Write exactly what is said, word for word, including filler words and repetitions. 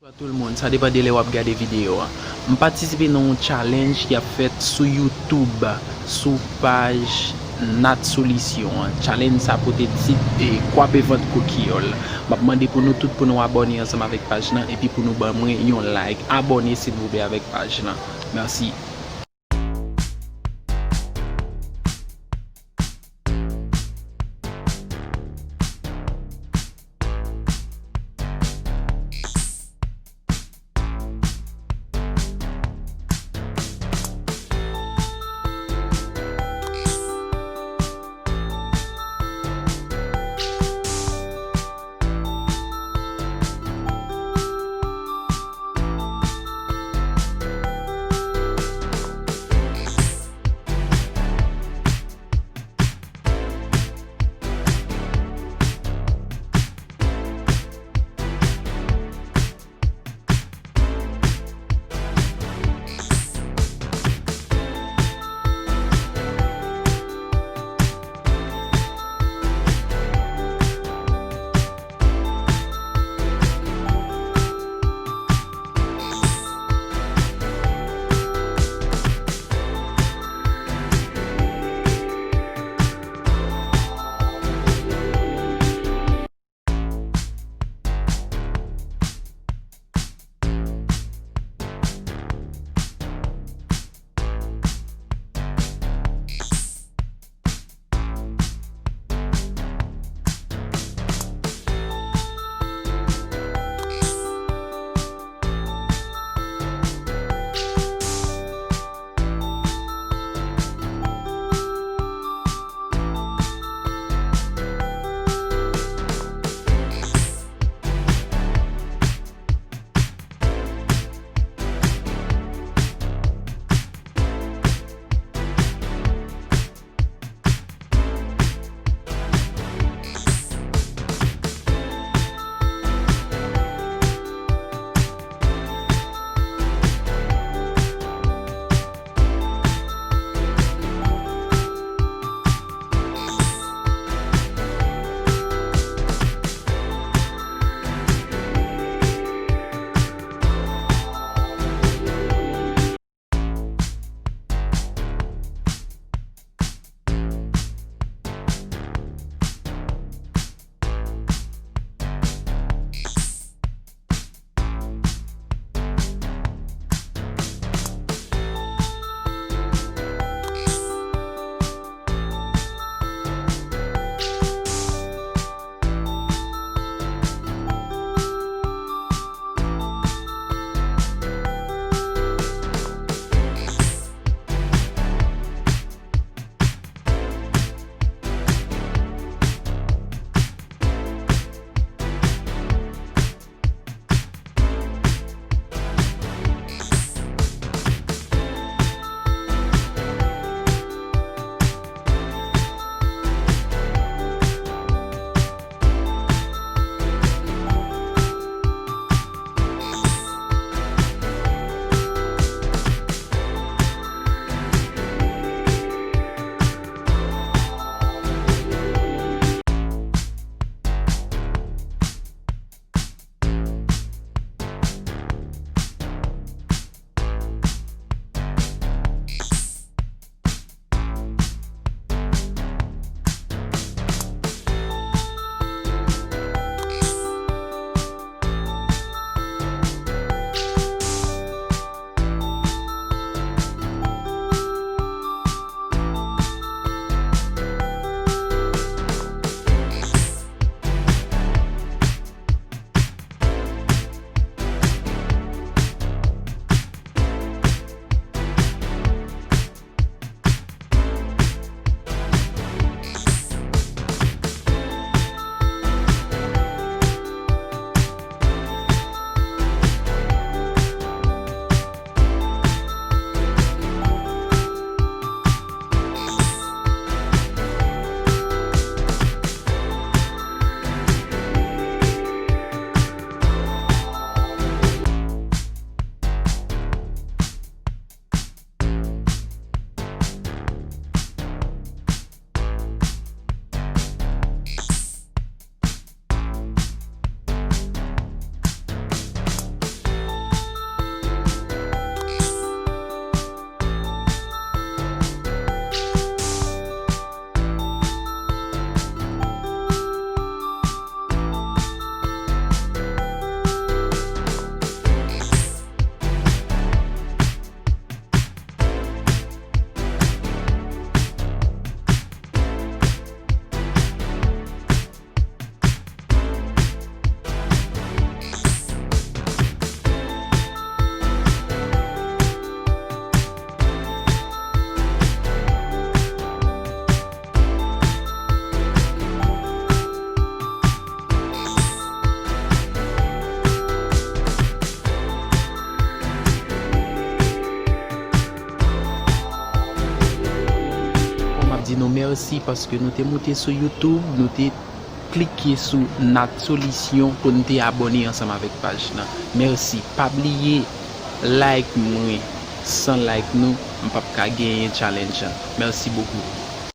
Bonjou a tout moun, sa depann de lè w ap gade videyo a. M patisipe nan yon challenge ki ap fèt sou YouTube, sou paj Nat Solution an. Challenge sa pote tit e kwape vant koukiyòl. M ap mande pou nou tout pou nou abòne ansanm avèk paj lan epi pou nou ban mwen yon like. Abòne silvouplè avèk paj lan. Mèsi. Mèsi paske nou te moute sou YouTube, nou te klike sou Nat Solution pou n te abòne ansanm avèk paj lan. Mèsi. Pa bliye like mwen. San like nou, m p ap ka genyen challenge an. Mèsi bokou.